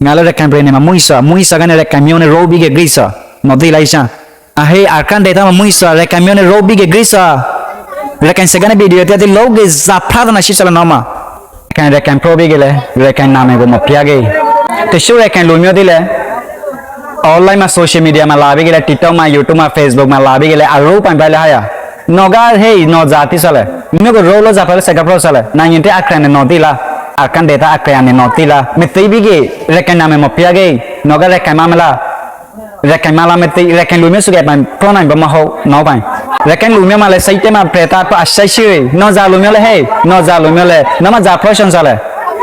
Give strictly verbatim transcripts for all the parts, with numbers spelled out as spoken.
ငါလၢရခိုင်ပြည်နယ်မှာ မုၢ်အံၤစၢ်, မုၢ်အံၤစၢ်ကန့ၣ် ရခိုင်မျိုးနုတ် ရိုးပြီး ဂ့ၤစွာ, နော်သ့ၣ်လၢအံၤစၢ်. အဟဲ Arakan ဒေသမှာ မုၢ်အံၤစၢ်, ရခိုင်မျိုးနုတ် ရိုးပြီး ဂ့ၤစွာ. ရခိုင်စကားနဲ့ video တၢ်သ့ၣ်လုပ်က့ၤ ဇာဖျါသနာ် ရှိစၢ်လၢနီၢ်မး. ရခိုင် ရခိုင်ပြောပြီး က့ၤလဲၣ်, ရခိုင်နာမည်ကို မဖျါက့ၤ. တချို့ ရခိုင်လူမျိုးသ့ၣ်လဲၣ်, online မှာ social media မှာ လာပြီး က့ၤလဲၣ်, TikTok မှာ YouTube မှာ Facebook မှာ လာပြီး က့ၤလဲၣ်, အရိုးပိုင်ပိုင်လၢဟါယၤ နော်ကဟဲ နော်ဇာတိစၢ်လဲၣ်, မျိုးကို ရိုးလို့ ဇာဖျါလၢ စကားဖျါစၢ်လဲၣ်, နာယင်တဲ အကြိမ် နဲ့ နော်သ့ၣ်လၢ, Arakan ဒေသ အကြိမ် နဲ့ နော်သ့ၣ်လၢ, မ့ၢ်သ့ပြီး က့ၤ ရခိုင်နာမည် မဖျါက့ၤ, နော်က ရခိုင်မါမ့ၢ်လၢ ရခိုင်မါလၢ မ့ၢ်သ့, ရခိုင်လူမျိုးဆိုက့ၤ ပိုင်ဖျါနိုင် မဟုတ်, နော်ပိုင်. ရခိုင်လူမျိုးမှာလည်း စိတ်ထဲမှာ ပြတ်သားဖို့ အစိတ်ရှိတယ်, နော်ဇာလူမျိုးလဲၣ်ဟဲ, နော်ဇာလူမျိုးလဲၣ်, နော်မ့ၢ်ဇာဖျါစၢ်လဲၣ်.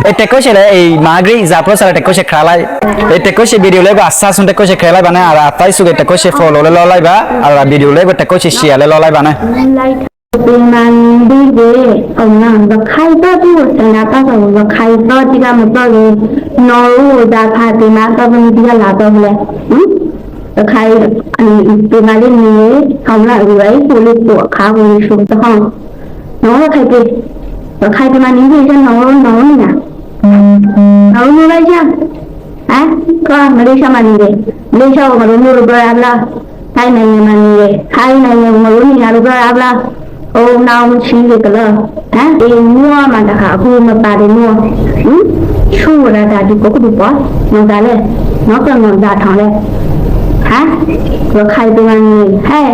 အဲ တကိးရှဲလဲၣ်, အဲ မၤဂ့ၤ ဇာဖျါစၢ်လဲၣ်, တကိးရှဲ video လေးကို အစစံ တကိးရှဲ ကြည့်လိုက်ပါနဲ့, အရ အသိုက်စုက့ၤ တကိးရှဲ follow လဲၣ် လုပ်လိုက်ပါ, အရ video လေးကို တကိးရှဲ share လဲၣ် လုပ်လိုက်ပါနဲ့. ရခိုင်ပြည်မှာနေပြီး က့ၤ အောင်နော်, ရခိုင်တော့ သူ့ကို ဆန္ဒပြတော့ ရခိုင်တော့ ဒီကမတော့လေ, နော်တို့ ဇာဖျါ ဒီမှာတော့ မင်း ဒီကလာတော့လဲ, ဟင်, ရခိုင်ပြည်မှာလေးနေ, အောင်နော်, အဝဲ ကိုလေးကို အခါကို ရှုံးတော့ နော်, ရခိုင်ပြည်, ရခိုင်ပြည်မှာနေပြီး က့ၤ နော်တို့, နော်တို့ နေနာ်, နော်တို့ နေလိုက်ကြ, ဟမ်, က မလေးရှားမှာနေတယ်, မလေးရှားကို ငါတို့ မျိုးတို့ ပြောရဘလား, ထိုင်းနိုင်ငံမှာနေတယ်, ထိုင်းနိုင်ငံကို ငါတို့ နေနာ်လို့ ပြောရဘလား. အိုး နောက်မရှိတဲ့ကလီ, ဟမ်, ဒီမျိုးမှတခါ အခုမပါတဲ့မျိုး, ဟမ်, ဆူဝရတာ ဒီကိုကဒီပွား, နော်ဒါလဲၣ်, နော်ကနော်ဒါထောင်လဲၣ်, ဟမ်, ရခိုင်ပြည်မှာနေ, ဟဲ့,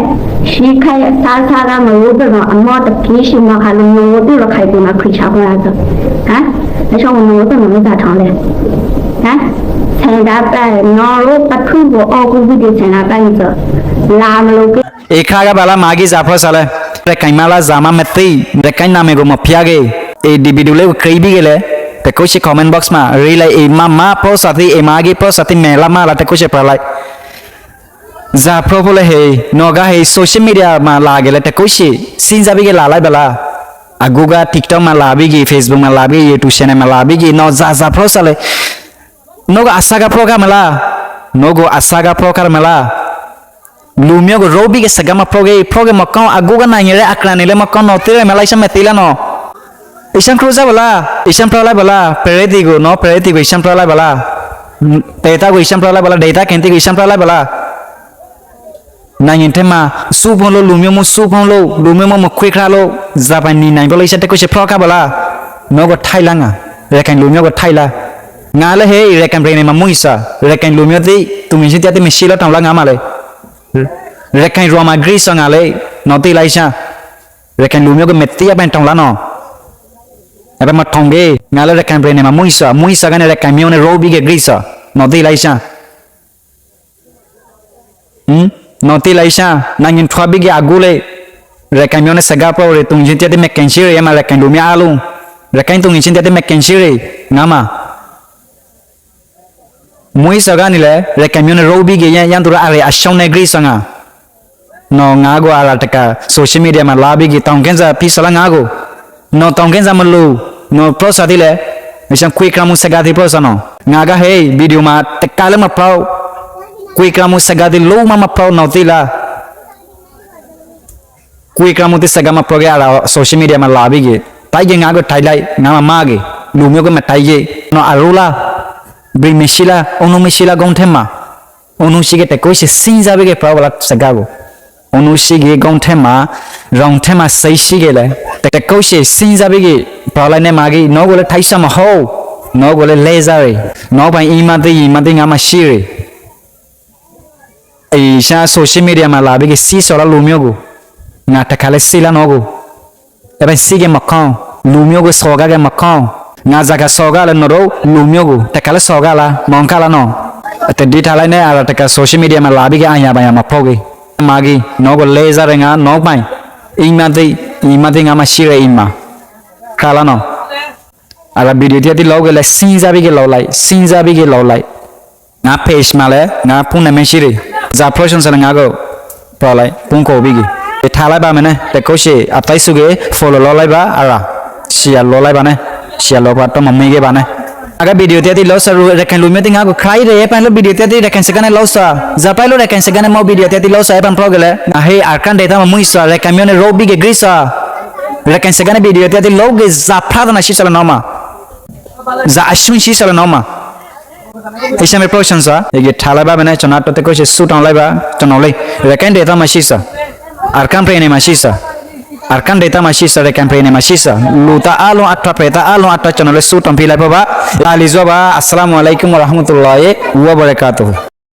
ရှိခိုင်အစားစားက မလို့တော့ အမောတကီရှိမှာခါလို့ မလို့တော့ ရခိုင်ပြည်မှာ ခရစ်ယာန်ဘုရားဆို, ဟမ်, အဆောင် မလို့တော့ နော်ဒါထောင်လဲၣ်, ဟမ်, ဆန္ဒပြ, နော်တို့ ပထူကို အော်ကူပြီး ဆန္ဒပြနေဆို, လာမလို့က့ၤ အခါကဘၣ်လၢ မၤဂ့ၤ ဇာဖျါစၢ်လဲၣ်, ရခိုင်မါလၢ ဇာမါ မ့ၢ်သ့, ရခိုင်နာမည်ကို မဖျါက့ၤ. အဲ ဒီ video လေးကို ကြည့်ပြီး က့ၤလဲၣ်, တကိးရှဲ comment box မှာ ရေးလိုက်, အဲ မါ မါ ဖျါစၢ်သ့, အဲ မၤဂ့ၤ ဖျါစၢ်သ့, မ့ၢ်လၢမါလၢ တကိးရှဲ ဖျါလိုက်. ဇာဖျါဖျါလဲၣ်ဟဲ, နော်ကဟဲ social media မှာ လာက့ၤလဲၣ်, တကိးရှဲ စဉ်းစားပြီး က့ၤ လာလိုက်ပါလား. အဂုက TikTok မှာ လာပြီး က့ၤ, Facebook မှာ လာပြီး က့ၤ, YouTube channel မှာ လာပြီး က့ၤ, နော် ဇာ ဇာဖျါစၢ်လဲၣ်. နော်က အစက ဖျါခါမ့ၢ်လၢ, နော်က အစက ဖျါခါမ့ၢ်လၢ, လူမျိုးကို ရိုးပြီး က့ၤ စကားမဖျါက့ၤ, ဖျါက့ၤ မကောင်း, အဂုက နာယင်ရဲ အကြိမ် န့ၣ်လဲၣ် မကောင်း, နော်သ့ၣ်လၢ မ့ၢ်လၢ အံၤစၢ် မ့ၢ်သ့လၢနီၢ်, အံၤစၢ် ဖျါစၢ်ဘၣ်လၢ, အံၤစၢ် ဖျါလိုက်ပါလား, ပရ့သံၣ်ကို နော် ပရ့သံၣ်ကို အံၤစၢ် ဖျါလိုက်ပါလား, ဒေသကို အံၤစၢ် ဖျါလိုက်ပါလား, ဒေသခံသ့ၣ်ကို အံၤစၢ် ဖျါလိုက်ပါလား. နာယင်ထဲမှာ စုဖုံးလို့, လူမျိုးမ့ၢ်စုဖုံးလို့, လူမျိုးမ့ၢ် မခွဲခြားလို့, ဇာပိုင် နေနိုင်ဖို့လၢ အံၤစၢ် တကိးရှဲ ဖျါခါဘၣ်လၢ, နော်က ထိုက်လၢ ငါ, ရခိုင်လူမျိုးကို ထိုက်လၢ. ငါလၢဟဲ ရခိုင်ပြည်နယ်မှာ မုၢ်အံၤစၢ်, ရခိုင်လူမျိုးသ့ၣ်, သူငယ်ချင်းသ့ၣ် တမ့ၢ် ရှိလီၤ ထောင်လၢ ငါမးလဲၣ်. ရခိုင်ရွာမှာ ဂ့ၤစွာ ငါလဲၣ်, နော်သ့ၣ်လၢ အံၤစၢ်, ရခိုင်လူမျိုးကို မ့ၢ်သ့ အပၢ် ထောင်လၢနီၢ်, အပၢ် မထောင်က့ၤ. ငါလၢ ရခိုင်ပြည်နယ်မှာ မုၢ်အံၤစၢ်, မုၢ်အံၤစၢ်ကန့ၣ် ရခိုင်မျိုးနုတ် ရိုးပြီး က့ၤ ဂ့ၤစွာ, နော်သ့ၣ်လၢ အံၤစၢ်. နော်သ့ၣ်လၢ အံၤစၢ်, နာယင်ထွါပြီး က့ၤ အဂုလဲၣ်, ရခိုင်မျိုးနုတ် စကားဖျါရ့ၣ်, သူငယ်ချင်းသ့ၣ် မ့ၢ် က့ၤ ရှိရ့ၣ်, အမ့ၢ် ရခိုင်လူမျိုးအားလုံး, ရခိုင်သူငယ်ချင်းသ့ၣ် မ့ၢ် က့ၤ ရှိရ့ၣ်, ငါမး မုၢ်အံၤစၢ်ကန့ၣ်လဲၣ်, ရခိုင်မျိုးနုတ် ရိုးပြီး က့ၤ ယင်း, ယင်းသူရအရ့ၣ် အရှုံးနည်း ဂ့ၤစွာ ငါ, နော် ငါကို အရတကး social media မှာ လာပြီး က့ၤ ထောင်ချောက်စာ ဖီစၢ်လၢ ငါကို, နော် ထောင်ချောက်စာ မလို, နော် ဖျါစၢ်သ့လဲၣ်, အံၤစၢ် ခွဲခြားမှု စကားသ့ ဖျါစၢ်နီၢ်, ငါကဟဲ video မှာ တကးလၢ မဖျါ, ခွဲခြားမှု စကားသ့ လုံးဝ မဖျါ, နော်သ့ၣ်လၢ ခွဲခြားမှုသ့ စကား မဖျါက့ၤ အရ social media မှာ လာပြီး က့ၤ, တိုက်က့ၤ ငါကို တိုက်လိုက်, ငါမၤမၤက့ၤ, လူမျိုးကို မတိုက်က့ၤ, နော် အရိုးလၢ ဘီမ့ၢ် ရှိလၢ, ဦးနှောက် မ့ၢ် ရှိလၢ ခေါင်းထဲမှာ, ဦးနှောက် ရှိက့ၤ တကိးရှဲ စဉ်းစားပြီး က့ၤ ဖျါဝဲလၢ စကားကို, ဦးနှောက် ရှိက့ၤ ခေါင်းထဲမှာ, ခေါင်းထဲမှာ စိတ် ရှိက့ၤလဲၣ်, တကိးရှဲ စဉ်းစားပြီး က့ၤ ဖျါလိုက် နဲမၤက့ၤ, နော်ကိုလည်း ထိုက်စၢ် မဟုတ်, နော်ကိုလည်း လဲစၢ်ရ့ၣ်, နော်ပိုင် အံၤမၤသ့ ယံၤမၤသ့ ငါမၤ ရှိရ့ၣ်. အံၤစၢ် social media မှာ လာပြီး က့ၤ စံးစၢ်လၢ လူမျိုးကို, ငါတခါလၢ စံးလၢ နော်ကို, အပၢ် စံးက့ၤ မကောင်း, လူမျိုးကို စော်ကားက့ၤ မကောင်း, ငါ စကား စော်ကားလၢ နော်တို့ လူမျိုးကို, တခါလၢ စော်ကားလၢ မုန်းကားလၢ နော်, အတဒ်ထီၣ်လၢ နဲ အရတကး social media မှာ လာပြီး က့ၤ အါယၤဘၣ်ယၤ မဖျါက့ၤ, မၤက့ၤ, နော်ကို လဲစၢ်ရ့ၣ် ငါ နော်ပိုင်, အံၤမၤသ့, ယံၤမၤသ့ ငါမၤ ရှိရ့ၣ် အံၤမၤ, ခါလၢ နော် အရ video တံၤသ့ၣ် လုပ်က့ၤလဲၣ်, စဉ်းစားပြီး က့ၤ လုပ်လိုက်, စဉ်းစားပြီး က့ၤ လုပ်လိုက်, ငါ page မှာလဲၣ်, ငါ ဖုန်းနံပါတ် ရှိရ့ၣ်, ဇာဖျါစၢ်လဲၣ် ငါကို ဖျါလိုက်, ဖုန်း call ပြီး က့ၤ, က့ၤ ထားလိုက်ပါမယ်န့ၣ်, တကိးရှဲ အသိုက်စုက့ၤ follow လုပ်လိုက်ပါ, အရ share လုပ်လိုက်ပါန့ၣ်, share လုပ်ပါ တမ့ၢ်မ့ၢ်က့ၤဘၣ်န့ၣ်. အက video တံၤသ့ၣ် လုပ်စၢ်ရူ ရခိုင်လူမျိုးသ့ၣ် ငါကို ကြိုက်တယ်, အဲပၢ်လၢ video တံၤသ့ၣ် ရခိုင်စကားန့ၣ် လုပ်စၢ်, ဇာပိုင်လၢ ရခိုင်စကားန့ၣ် မ့ၢ် video တံၤသ့ၣ် လုပ်စၢ်, အဲပၢ် ဖျါက့ၤလဲၣ်, အဟဲ Arakan ဒေသမှာ မုၢ်အံၤစၢ်, ရခိုင်မျိုးနုတ် ရိုးပြီး က့ၤ ဂ့ၤစၢ်, ရခိုင်စကားန့ၣ် video တံၤသ့ၣ် လုပ်က့ၤ ဇာဖျါသနာ် ရှိစၢ်လၢ နော်မး, ဇာအရှုံး ရှိစၢ်လၢ နော်မး. အံၤ ရှမ်းပြည် ပြောင်း ဆန်စာ ယကထါလၢၤဘၣ်မ့ၢ်န့ၣ် ကျွန်တော် တသ့ၣ်ညါ ဆူတောင်းလၢၤဘၣ် ကျွန်တော်လေး ရခိုင်ဒေသမှာရှိစွာ အာရကန်ပြည်နယ်မှာရှိစွာ အာရကန်ဒေသမှာရှိစွာ ရခိုင်ပြည်နယ်မှာရှိစွာ လူသားအားလုံးအတွက် ပြည်သားအားလုံးအတွက် ကျွန်တော်လေး ဆူတောင်းပေးလိုက်ဖို့ပါ အလီစွာပါ အစလမ်အလိုင်ကွမ် ဝရဟ်မတုလ္လာဟ်ဝဘရကာတုဟ်